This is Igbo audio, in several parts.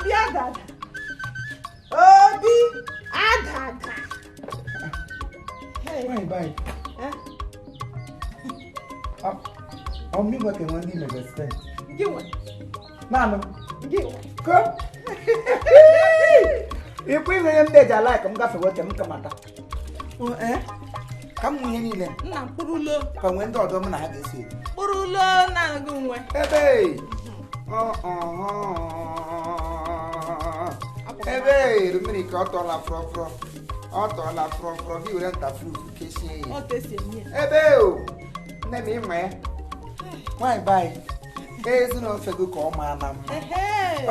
Obi adada. Obi adada. Hey. Bye bye. Eh? Ọ mi nwa ka nwa ndị mega Gị nwe. Naanụ. Gị nwe. Ko. Ikwu ihe ndị eji ala ka m gafee nwoke m kamata. Eh? Ka m nwe ihe niile. Nna mkpụrụlo. Ka nwee ndị ọdọ m na ha ga-esi eri. Mkpụrụlo na gị nwe. Ebe. Ebe mmiri ka ọ tọọla fọrọfọrọ. Ọ tọọla fọrọfọrọ gị were nta fruit kechie ya. Ọ tesi eme. Ebe o. Nne m ịnwe ya. Nwaanyị be ezi na ofe gị ka ọ maa na mma.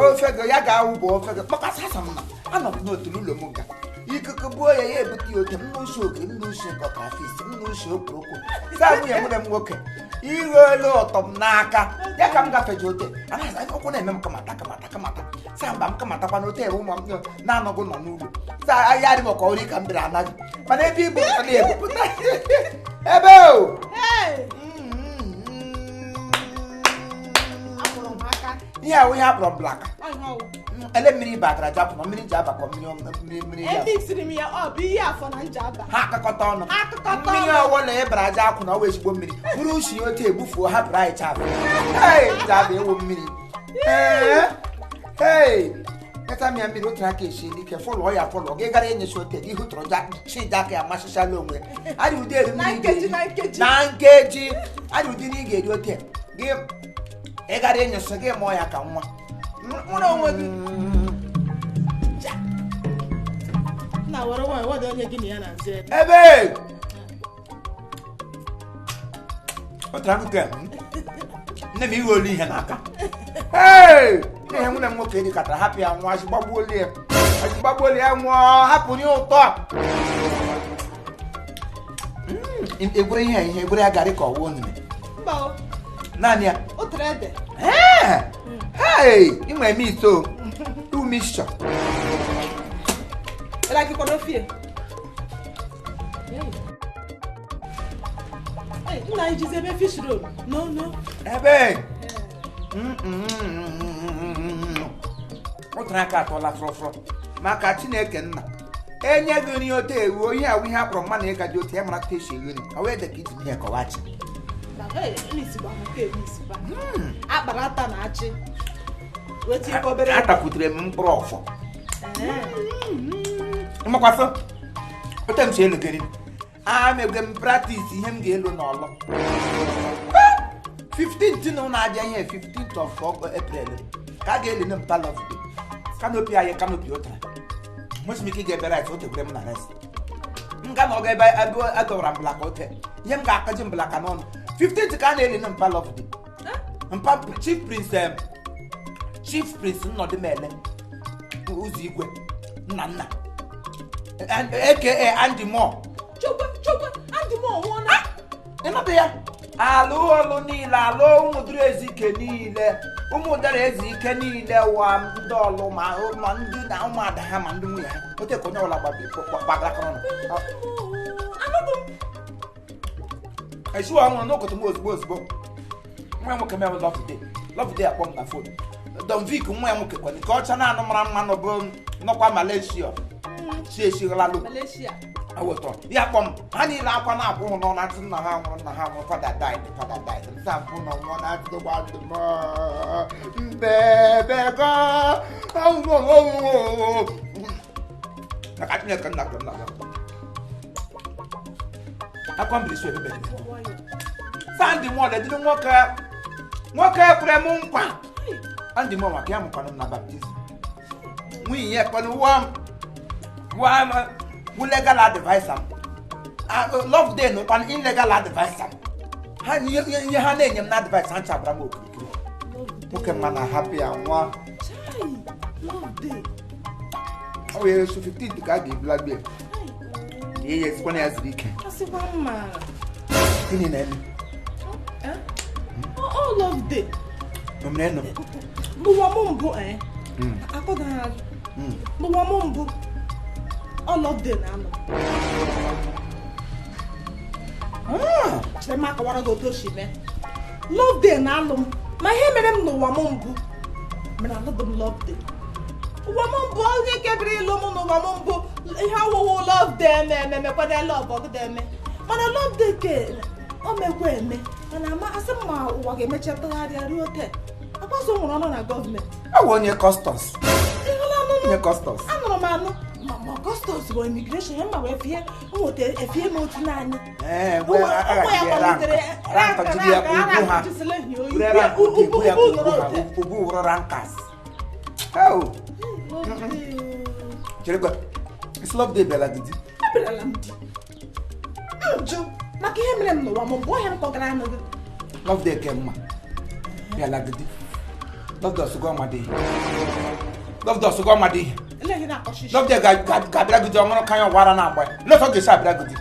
Ofe gị ya ga-awụ bụ ofe gị kpọkasị asa m na anọ m n'otu n'ụlọ m ga ikuku gbuo ya ya ebute ya oke m n'ushi oke m n'ushi kọtrafis m n'ushi okporoko saa nwunye nwunye m nwoke ighe elu ụtọ m n'aka ya ka m gafeji ote anaghị ọkwụ na-eme m kamata kamata kamata saa mba m kamatakwa n'ote ebe ụmụ m na-anọgụ nọ n'ụlọ saa ahịa adị m ka ọrụ ka m bịara anaghị mana ebe ibu na-ebupụta ebe o. Ihe ahụ ihe akpọrọ blaka ele mmiri batara japụ na mmiri ji abakọ mmiri mmiri ya emixiri m ya ọ bụ ihe afọ na nja aba ha akakọta ọnụ mmiri ọwọ na ịbara aja akwụ na ọwa ezigbo mmiri bụrụ ushi otu egbufuo hapụrụ anyị chafụ jaba ewu mmiri ee eta m ya mmiri otu aka esi n'ike fọlọ ya fọlọ gị gara enyechi ote gị hụtụrụ chija aka ya masịchala onwe arị ụdị eri mmiri na nkeji arị ụdị na ị ga-eri ote gị ị gara enyocha gị mụọ ya ka nwa nwere onwe gị na were nwaanyị wadị onye gị na ya na-azụ ebe ebe otu akụkọ nne m iwe olu ihe n'aka ee ihe nwunye m nwoke dịkatara hapụ ya nwa achịgbagbuolie ya nwụọ hapụ nye ụtọ egwere ihe ihe egwere ya garị ka ọwụ onune naanị ya hey inwe m ito two mixture nna ijizi ebe fish roll no no ebe ụtara aka atọla fọrọfọrọ maka Chineke nna enye gị nri ote eruo ihe awụ ihe akpọrọ mmanụ ịgaji ote ya mara ka esi eri nri ọ wee dị ka iji ihe kọwachi atakwutere m mkpụrụ ọfọ mmakwasị ote m si elugeri amegwe m praktis ihe m ga-elu n'ọlọ 15th na na-abịa ihe 15th of April ka a ga-eli m palọ kanopi anyị kanopi ụtara nwesị m ike ịga ebe rice otekwere m na rice m ga na ọga ebe adọwara mblaka ote ihe m ga-akaji mblaka n'ọnụ 15th ka a na-eli na mpa love mpa chief prince Nnọdụmele ụzọ igwe nna nna aka Andy Moore ịnọdụ ya alụ ọlụ niile alụ ụmụdịrị ezike niile ụmụdara ezike niile wa ndị ọlụ ma ndị na ụmụada ha ma ndị nwunye ha ote ka onye ọbụla gbagakọrọ esiwa ọnwụrụ n'ụkọtụ m ozugbo ozugbo nwa ya nwoke m Loveday akpọ m na fon Don Vic nwa ya nwoke kwere nke ọcha na-anụ mara mma nọkwa Malaysia si esighalalu awụtọ ya kpọ m ha niile akwa na-akwụ hụ nọ na-atụ nna ha nwụrụ nna ha nwụrụ fada died nsampụ na nwụọ na-atụdokwa ndụ m mbebego maka Chineke nna nna akwa mbiri si ebebe Sandy Moore dịrị nwoke kwere m nkwa Andy Moore maka ya mụkwanụ m na baptizim nwunye ya ekwenụ wụ legal adviser m Loveday nụkwanụ illegal adviser ha ihe ha na-enye m na advice ha chabara m okirikiri nwoke mma na-ahapụ ya nwa ọ wee so 15 ka a ga-ebula gbe ya ya ezikwana ya zuru ike gịnị na-eme Loveday n'ụwa m mbụ n'ụwa m mbụ Loveday na-anọ chere m akọwara gị otu o si mee Loveday na-alụ m ma ihe mere m n'ụwa m mbụ mere alụdị m Loveday. Ụwa m mbụ onye kebiri ịlụ m n'ụwa m mbụ ihe ọwụwụ love day eme emekwana love ọgụda eme. Mana love day ke o mekwa eme. Mana ama asị m ma ụwa ga-emecha tụgharịa ruo taa. Akwaso nwere ọnụ na gọọmenti. Ọ wụ onye customs. Onye customs. Anụrụ m anụ. Ma customs bụ immigration ya ma wee fie nweta efie m otu naanị. Ee, wee rank jiri ya ugwu ha. Ugwu wụrụ rankas. Oh. Cherekwa. It's love day bịara gị di. Abịarala m di. Njụ maka ihe mere m n'ụwa m bụ ọhịa m kpọgara anụ gị. Love day ke mma. Bịara gị di. Love day ọsụgọ ọmadị. Love day ọsụgọ ọmadị. Love day ga-abịara gị di ọṅụrụ ka anya ọwara na-agba ya. Love ọ ga-esi abịara gị di.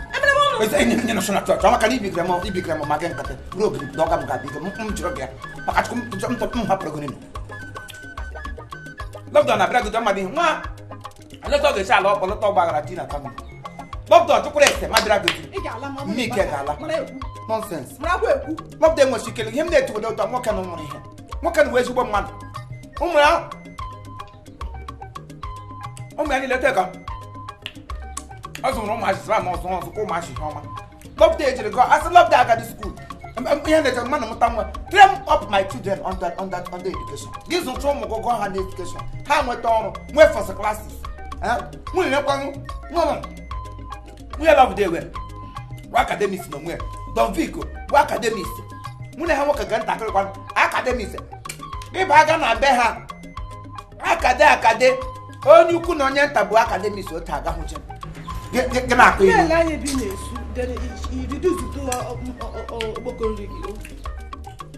Enyi nọ na chọọchị maka na ibigara m ibigara m maka nkata ruo ogiri na ọga m ga-abịa m jụrụ gị ya maka chukwu m hapụrụ gị nínú. Love day na-abịara gị di ọmadị nwa lọtọ ga-esi ala ọkpọlọtọ gbaghara di na famili. Love day ọtụkwara ese ma bịara gị di. Mme ike ga-ala. Nonsense. Love day nwesi ikele ihe m na-etigodo ụtọ nwoke na ụmụrụ ihe. Nwoke na uwe ezigbo mmadụ. Ụmụ ya niile teka. Ọ zụrụ ụmụazị sịra ma ọzụ ọzụ ka ụmụazị ihe ọma. Love day ejiri gụọ asị love day agadi skuul. Ihe na-eche mmadụ mụta nwa. Train up my children under education. Gị zụcha ụmụ gị gụọ ha na education. Ha nweta ọrụ nwee first classes. Nwunye nekwanụ nwunye love day were bụ academics na onwe Don Vico bụ academics. Nwunye ha nwoke ga ntakịrị kwanụ academics. Ịba aga na be ha akade onye ukwu na onye nta bụ academics otu agahụche. Gị na-akụ ilu.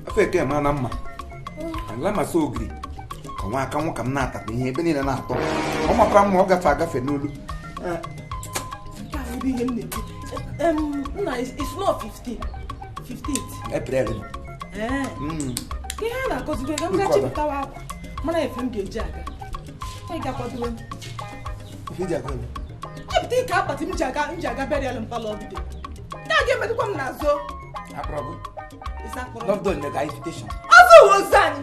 Afọ eke ma na mma ala masị ogiri ka nwa aka nwoke m na-atakwa ihe ebe niile na-atọ ọ makwara mma ọ gafe agafe n'olu. April. Ihe a na-akọzibe ka m ga-achịpụtawa akwa mara efe m ga-eji aga. Ị ga-akwadowe m. Chepụta ike akpati m ji aga burial mpa love day. Ya ga-emetụkwa m n'azụ. Love day nyere invitation. Ọzọ uwe ozu anyị.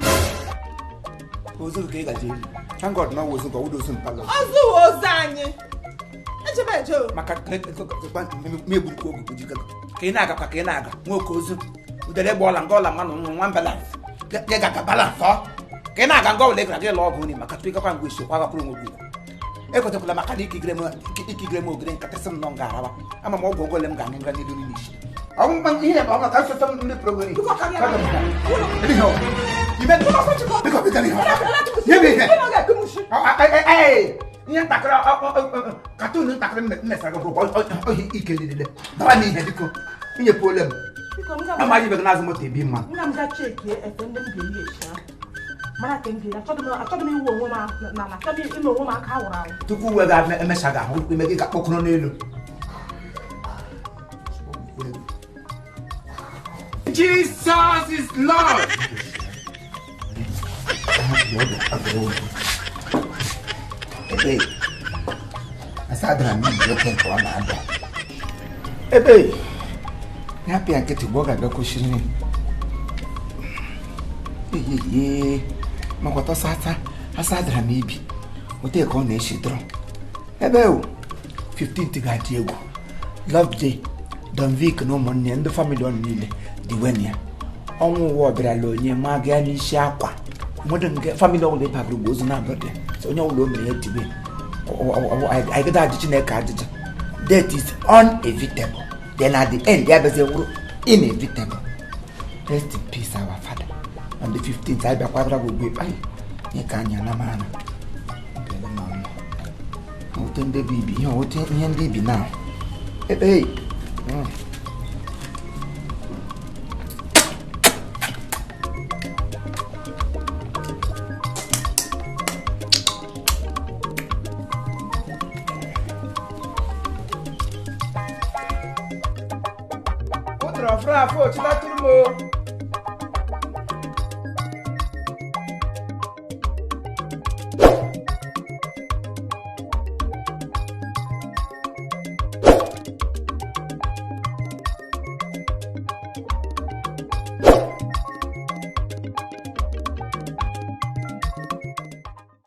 Ozu ka ị gaji eri. Thank God na ozu ka ọwụdo ozu mpa love. Ọzọ uwe ozu anyị. Echebe eje o. Maka megburukwa oge jikọ. Ka ị na-agakwa ka ị na-aga nwoke ozu. Udele gba ọla nga ọla mmanụ nwa balance. Gị ga-aga balance ọ. Ka ị na-aga nga ọbụla ị gara gị lụọ ọgụ nri maka tupu ịgakwa ngwa isi kwa agakwuru onwe gị. Ekwetekwala maka na ikigere m ogiri nkata sị m nọ nga arawa. Ama m ọgwụ ogole m ga-aṅụ nga n'ilu n'isi. Ihe ma ọ maka nsọtọ m ndị program. Ihe ntakịrị katun ntakịrị mmesara gị bụ ohi ike niile. Dara m ihe biko. Inyepuole m. Amaghị ibe gị n'azụ moto ebi mma. Nna m ga chekie efe ndị m ga-eyi echi ahụ. Mara ka m ga-eyi achọghị m iwu onwe m n'ala achọghị m ime onwe m aka awụrụ awụ. Tupu uwe ga-emecha gị ahụ ime gị ga-akpọkọrọ n'elu. Jesus is Lord. Ebe, asadara m oke nke ọ na-ada. Ebe, ya pịa nkịtị mgbe ọ ga-abịa kwụsịrị. Eyeye, makwata sata, asadara m ibi. Ote ka ọ na-esi dọrọ. Ebe o, 15th ga-adị egwu. Love day, Don Vic na ụmụnne ndị famili ọ niile dị wen ya. Ọnwụ ụwa ọbịarala onye ma gaa n'isi akwa. Nwere nke famili ọbụla ịbabara ugbo ozu na-abịa. Onye ọbụla o mere ya diwe. Anyị gada ajụ Chineke ajụjụ. Death is unevitable. Then at the end, ya bịazie wụrụ inevitable. Rest in peace, our father. On the 15th, anyị bịakwara gị ugbo ikpe. Nye ka anyị ana mara. Ote ndị bụ ibi, ihe ote ihe ndị ibi na. Ebe Ụtụrụ ọfụrụ afọ ochita tụrụ m o.